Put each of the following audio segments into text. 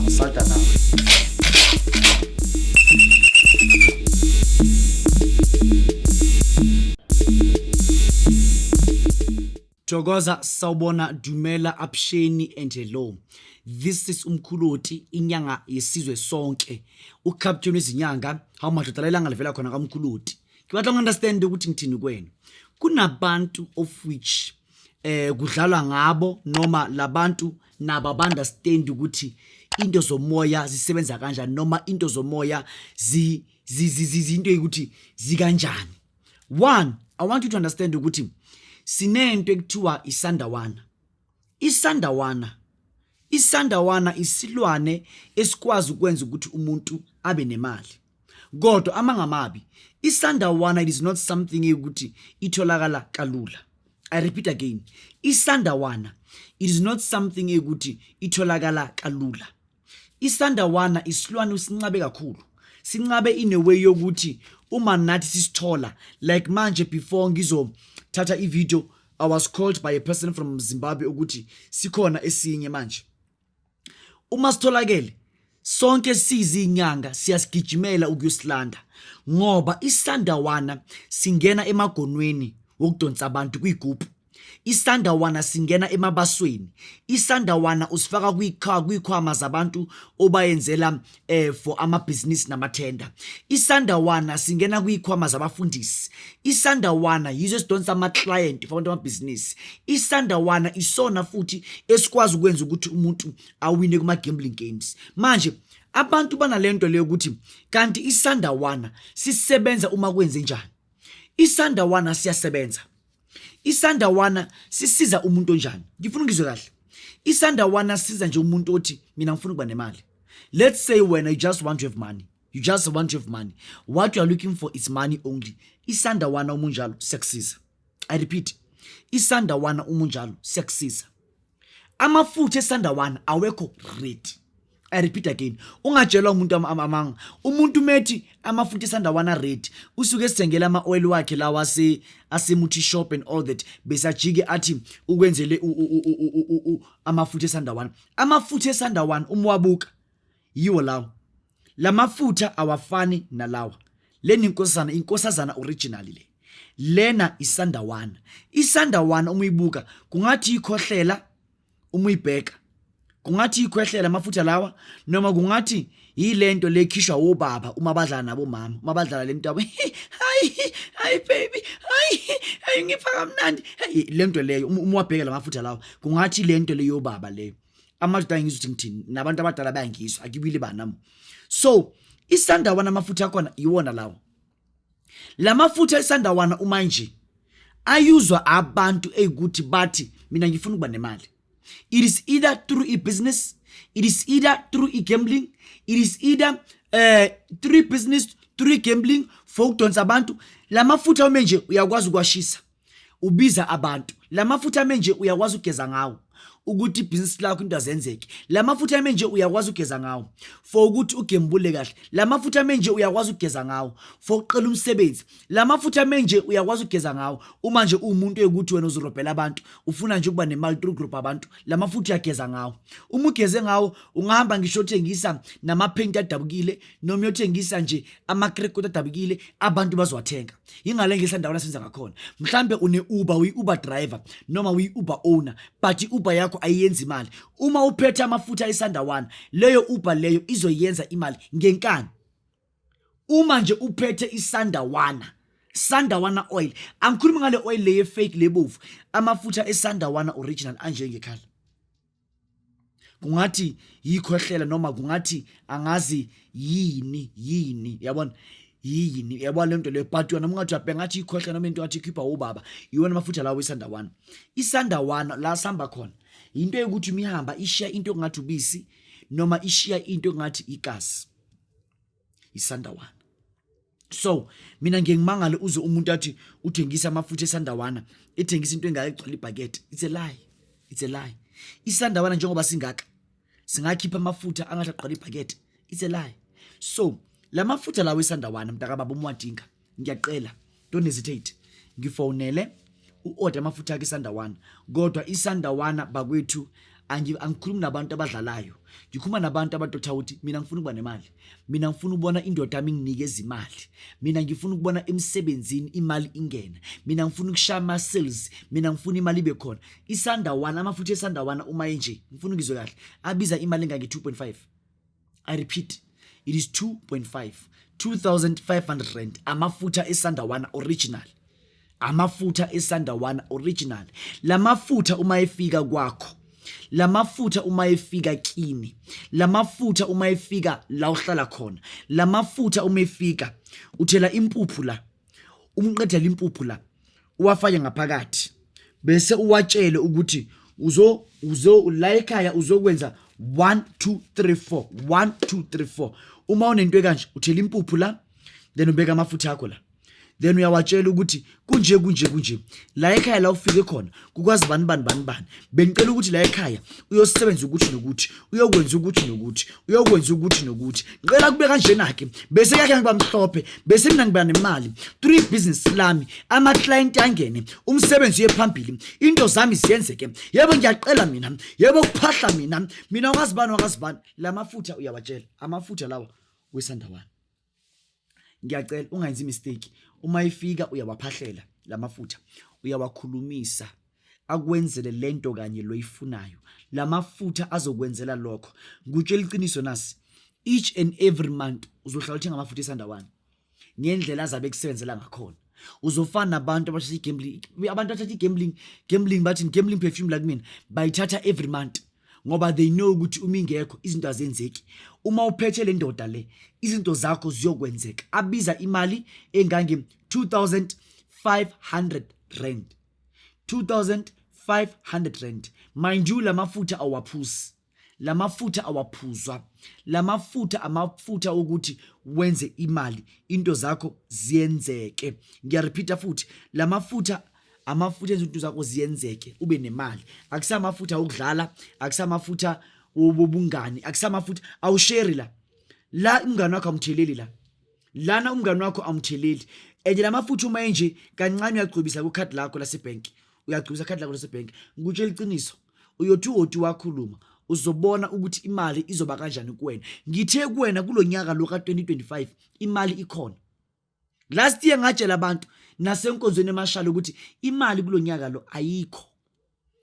Ngizoconsulta nawe. Thokoza, sawubona, dumela, avuxeni and hello. This is uMkhuloti, inyanga yesizwe sonke. Ucaptain wezinyanga, hawu madoda, lelanga livela khona kaMkhuloti. Ngibatla understand ukuthi ngithini kwena. Kunabantu of which kudlalwa ngabo noma labantu nabo abanderstand ukuthi into zomoya zisebenza kanjani noma into zomoya zi zinto ukuthi zikanjani. One, I want you to understand ukuthi sinento ekuthiwa isandawana. Isandawana, isandawana isilwane esikwazi ukwenza ukuthi umuntu abe nemali. Kodwa amangamabi, isandawana, it is not something ukuthi itholakala kalula. I repeat again, isandawana, it is not something ukuthi itholakala kalula. Isandawana isilwane usincabe kakhulu, sincabe in a way yokuthi uma nathi sisithola, like manje before ngizothatha i-video, I was called by a person from Zimbabwe ukuthi sikhona esinye. Manje uma sitholakele, sonke sizinyanga siyasigijimela ukuyosilanda ngoba isandawana singena emagonweni wokudonsa abantu kwigubhu. Isandawana singena emabasweni. Isandawana usifaka kwikhwama zabantu obayenzela for amabhizinisi namathenda. Isandawana singena kwikhwama zabafundisi. Isandawana yizo esidonsa ama-client for abantu amabhizinisi. Isandawana isona futhi esikwazi ukwenza ukuthi umuntu awine kuma-gambling games. Manje abantu banalento leyo ukuthi kanti isandawana sisebenza uma kwenze njani? Isandawana siyasebenza. Isandawana sisiza umuntu onjani? Ngifuna ungizwe kahle. Isandawana siza nje umuntu othi, "Mina ngifuna ukuba nemali." Let's say wena you just want to have money, you just want to have money, what you are looking for is money only. Isandawana uma unjalo siyakusiza. I repeat, isandawana uma unjalo siyakusiza. Amafutha esandawana awekho ready. I repeat again, ungatshelwa umuntu amanga. Umuntu methi amafutha esandawana ready, usuke esithengela ama-oil wakhe lawa asemuthi shop and all that, bese ajike athi ukwenzele amafutha esandawana. Amafutha esandawana uma wabuka yiwo lawo. Lamafutha awafani nalawa. Lena inkosazana, inkosazana original le. Lena isandawana. Isandawana uma uyibuka kungathi ikhohlela, uma uyibheka kungathi ikhwehlela amafutha lawa, noma kungathi yilento lekhishwa wobaba uma badlala nabomama, uma badlala lento yabo, "Hayi, hayi baby, hayi, hayi, ngipha kamnandi." Hey, lento leyo, uma wabheka lamafutha lawa kungathi lento leyo baba leyo. Amadoda angizwa ukuthi ngithini, nabantu abadala bayangizwa, akibili banami. So isandawana amafutha akhona iwona lawo. Lamafutha esandawana uma nje ayuzwa abantu eyikuthi bathi, "Mina ngifuna ukuba nemali." It is either through i-business, it is either through i-gambling, it is either through business, through gambling, for ukudonsa abantu. Lamafutha uma nje uyakwazi ukwashisa ubiza abantu. Lamafutha menje uyakwazi ukugeza ngawo ukuthi ibhizinisi lakho into azenzeke. Lamafutha menje uyakwazi ukugeza ngawo for ukuthi ugembule kahle. Lamafutha menje uyakwazi ukugeza ngawo for ukuqela umsebenzi. Lamafutha menje uyakwazi ukugeza ngawo uma nje uwumuntu ekuthi wena uzorobhela abantu, ufuna nje ukuba nemali through group abantu. Lamafutha uyageza ngawo. Uma ugeze ngawo ungahamba ngisho uthengisa namaphenti adabukile noma uyothengisa nje amakrekoti adabukile, abantu bazowathenga. Yingale ngesandawana senza ngakhona. Mhlambe une-Uber, uyi-Uber driver noma uyi-Uber owner, but i-Uber yakho ayiyenzi imali. Uma uphethe amafutha esandawana, leyo Uber leyo izoyenza imali ngenkani uma nje uphethe isandawana, sandawana oil. Angikhulumi ngale oil le ye-fake lebovu. Amafutha esandawana original anjengekhala kungathi yikhohlela noma kungathi angazi yini yini, yabona yini, yabona lento leyo. But yona ungathi uyabheka ngathi ikhohlela noma into ngathi ikhipha ubaba, iwona amafutha lawo isandawana. Isandawana la sihamba khona into yokuthi imihamba ishiya into engathi ubisi noma ishiya into engathi igazi, isandawana. So mina ngiye ngimangale uze umuntu athi uthengisa amafutha esandawana, ethengisa into engaka egcwala ibhakede. It's a lie, it's a lie. Isandawana njengoba singaka singakhipha amafutha angathi agcwala ibhakede? It's a lie. So la mafutha lawo esandawana, mntakababa, uma uwadinga ngiyacela don't hesitate, ngifonele u-order amafutha akhe isandawana. Kodwa isandawana bakwethu Angikhulumi nabantu abadlalayo, ngikhuluma nabantu abadotha ukuthi mina ngifuna ukuba nemali, mina ngifuna ukubona indoda yami inginikeza imali, mina ngifuna ukubona emsebenzini imali ingena, mina ngifuna ukushaya ama-sales, mina ngifuna imali ibe khona. Isandawana, amafutha esandawana uma enje, ngifuna ukizwe kahle, abiza imali engange-2.5. I repeat, it is 2.5, 2500 rand, amafutha esandawana original, amafutha esandawana original. Lamafutha uma efika kwakho, lamafutha uma efika kini, lamafutha uma efika la uhlala khona, lamafutha uma efika, uthela impuphu la, umqedela impuphu la, uwafake ngaphakathi, bese uwatshele ukuthi uzo uzo la ekhaya uzokwenza 1 2 3 4, 1 2 3 4. Uma unento ekanje, uthela impuphu la, then ubeka amafutha akho la, then uyawatshela ukuthi kunje kunje kunje la ekhaya, la ufike khona kukwazi bani bani bani bani, bengicela ukuthi la ekhaya uyosebenza ukuthi nokuthi, uyokwenza ukuthi nokuthi, uyokwenza ukuthi nokuthi, ngicela kube kanjena-ke, bese yakhe ngiba mhlophe, bese mina ngiba nemali through business lami, ama-client angene, umsebenzi uye phambili, into zami ziyenzeke. Yebo, ngiyaqela mina, yebo, kuphahla mina, mina wakazibani wakazibani. La mafutha uyawatshela, amafutha lawa wesandawana. Ngiyacela ungayenzi mistake. Uma ifika uyawaphahlela lamafutha, uyawakhulumisa akwenzele lento kanye loyifunayo. Lamafutha azokwenzela lokho. Ngikutshela iqiniso nasi, each and every month uzohlala uthenga amafutha esandawana ngendlela azabe kusebenzela ngakhona. Uzofana nabantu abathatha i-gambling, abantu abathatha i-gambling, gambling bathi gambling perfume la kumina, bayithatha every month ngoba they know ukuthi uma ingekho izinto azenzeki. Uma uphethe le ndoda le, izinto zakho ziyokwenzeka. Abiza imali engange 2500 rand, 2500 rand, mind you. Lamafutha awaphuzi, lamafutha awaphuzwa, lamafutha amafutha ukuthi wenze imali, into zakho ziyenzeke. Ngiyarepeata futhi, lamafutha amafutha enza into zakho ziyenzeke, ube nemali. Akusamafutha okudlala, akusamafutha wobungani, akusamafutha awusheri la la umngani wakho amtheleli la lana, umngani wakho amtheleli. And lamafutha uma enje kancane uyagcobisa kukhadi lakho lasebhenki, uyagcobisa khadi lakho lasebhenki. Ngikutshela iqiniso, uyothi uwoti wakhuluma, uzobona ukuthi imali izoba kanjani kuwena. Ngithe kuwena kulo nyaka lo ka-2025 imali ikhona. Last year ngatshela abantu nasenkonzweni emashalo ukuthi imali kulo nyaka lo ayikho.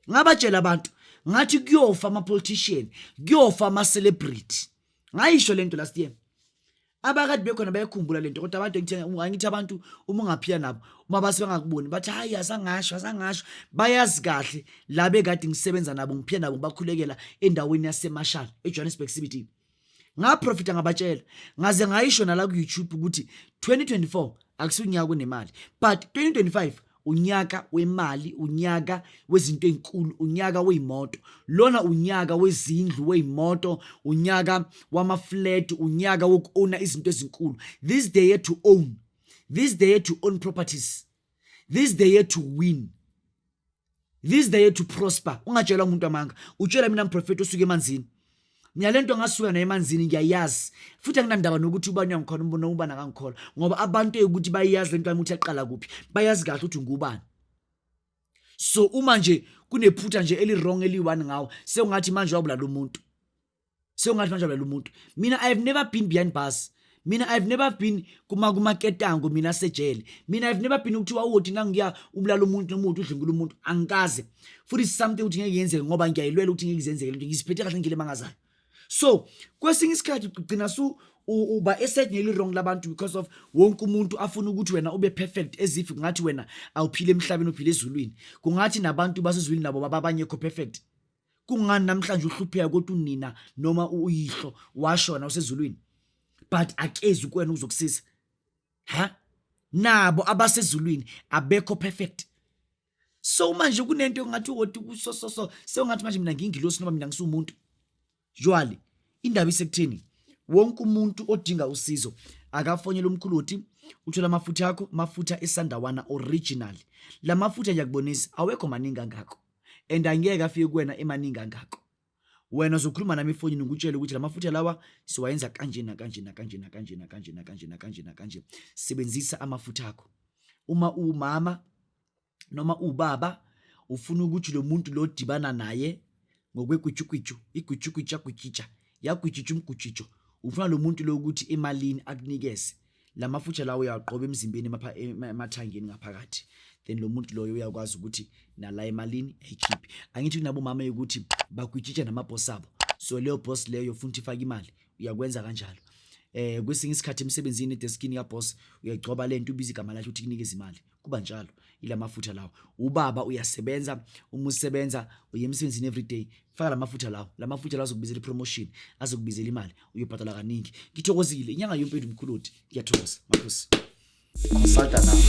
Ngabatshela abantu ngathi kuyofa ama-politician, kuyofa ama-celebrity. Ngayisho lento last year, abakade bekhona bayakhumbula lento. Kodwa abantu angithi abantu uma ungaphila nabo, uma base bangakuboni bathi, "Hayi, asangasho, asangasho." Bayazi kahle la bekade ngisebenza nabo, ngiphila nabo, ngibakhulekela endaweni yaseMashal, eJohannesburg CBD. Ngaprofita, ngabatshela, ngaze ngayisho nala ku-YouTube ukuthi 2024 akusunyaka onemali, but 2025 unyaka wemali, unyaka wezinto ezinkulu, unyaka weyimoto lona, unyaka wezindlu, weyimoto, unyaka wama-flat, unyaka woku-owna izinto ezinkulu. This the year to own, this the year to own properties, this the year to win, this the year to prosper. Ungatshela umuntu amanga, utshela mina mprofeti osuke emanzini. Mina lento ngasuka nayo emanzini, ngiyayazi, futhi anginandaba nokuthi ubani uyangikhona noma ubani akangikholwa, ngoba abantu ukuthi bayazi lento yami ukuthi yaqala kuphi, bayazi kahle ukuthi ngubani. So uma nje kunephutha nje eli-wrong eli-one ngawo, sekungathi manje wabulala umuntu, sekungathi manje wabulala umuntu. Mina I have never been behind bars, mina I've never been kuma kumaketango, mina sejele, mina I've never been ukuthiwa uwothi nangiya ubulala umuntu noma uthi udlwengula umuntu. Angikaze, futhi it's something ukuthi ngeke yenzeke, ngoba ngiyayilwela ukuthi ngeke izenzeke lento. Ngiziphethe kahle ngile mangazayo. So kwesinye isikhathi ugcina su uba eside neli-wrong labantu because of wonke umuntu afuna ukuthi wena ube perfect, as if kungathi wena awuphile emhlabeni, uphile ezulwini, kungathi nabantu basezulwini nabo bababanyekho perfect. Kungani namhlanje uhlupheka kodwa unina noma uyihlo washona usezulwini, but akezi kuwena uzokusiza? Ha, nabo abasezulwini abekho perfect. So manje kunento engathi uwoti so so so sewungathi manje mina ngiyingilosi noma mina ngisumuntu. Jwale indaba isekutheni wonke umuntu odinga usizo akafonyele umkhuluti, uthola amafutha akho, amafutha esandawana original. La mafutha ngiyakubonisa awekho maningi kangako and angeke afike kuwena emaningi kangako. Wena uzokhuluma nami efonini, ngikutshele ukuthi la mafutha lawa siwayenza kanje nakanje nakanje nakanje nakanje nakanje nakanje nakanje. Sebenzisa amafutha akho. Uma uwumama noma ubaba ufuna ukuthi lo muntu lo dibana naye Ngokwegwijukwiju, igwijukwiju yagwijija, yagwijija umgwijijo. Ufuna lo muntu lo ukuthi emalini akunikeze lamafutha lawo, uyawagqoba emzimbeni, emathangeni ngaphakathi, then lo muntu loyo uyakwazi ukuthi nala emalini ayikhiphe. Angithi kunabomama yokuthi bagwijija namabhosi abo, so leyo boss leyo ufuna ukuthi ifake imali, uyakwenza kanjalo. Kwesinye isikhathi emsebenzini, edeskini kaboss, uyayigcoba lento, ubiza igama lakhe ukuthi kunikeze imali, kuba njalo. Ilamafutha lawo. Ubaba uyasebenza, uma usebenza uye emsebenzini everyday, faka lamafutha lawo. Lamafutha lawo azokubizela ipromotion, azokubizela imali, uyobhadala kaningi. Ngithokozile, inyanga yompendu mkhuludi. Ngiyathokoza makhosi. Consulta nawe.